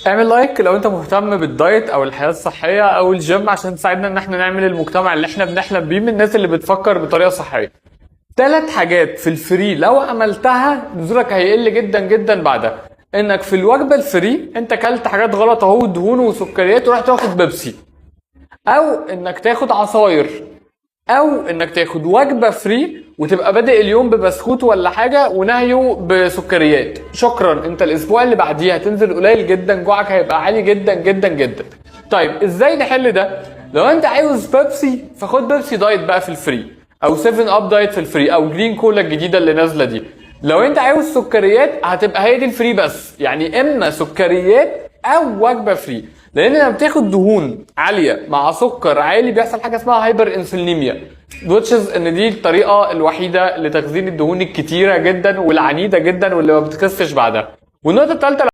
اعمل like لو انت مهتم بال diet او الحياة الصحية او الجيم، عشان تساعدنا ان احنا نعمل المجتمع اللي احنا بنحلم بيه من الناس اللي بتفكر بطريقة صحيه. ثلاث حاجات في ال free لو عملتها نزولك هيقل جدا جدا بعدها. انك في الوجبة ال free انت اكلت حاجات غلط اهو، دهون وسكريات، ورحت تاخد بيبسي، او انك تاخد عصاير، او انك تاخد وجبة free وتبقى بادئ اليوم ببسكوت ولا حاجة ونهيه بسكريات. شكرا، انت الاسبوع اللي بعديه هتنزل قليل جدا، جوعك هيبقى عالي جدا جدا جدا. طيب ازاي نحل ده؟ لو انت عاوز بيبسي فخد بيبسي diet بقى في ال free، او 7 Up diet في ال free، او Green Cola الجديدة اللي نازله دي. لو انت عاوز سكريات هتبقى هي دي ال free بس، يعني اما سكريات او وجبة free، لان لما بتاخد دهون عالية مع سكر عالي بيحصل حاجة اسمها hyperinsulinemia، which is ان دي الطريقة الوحيدة لتخزين الدهون الكتيرة جدا والعنيده جدا واللي ما بتخسش بعدها. والنقطة الثالثه.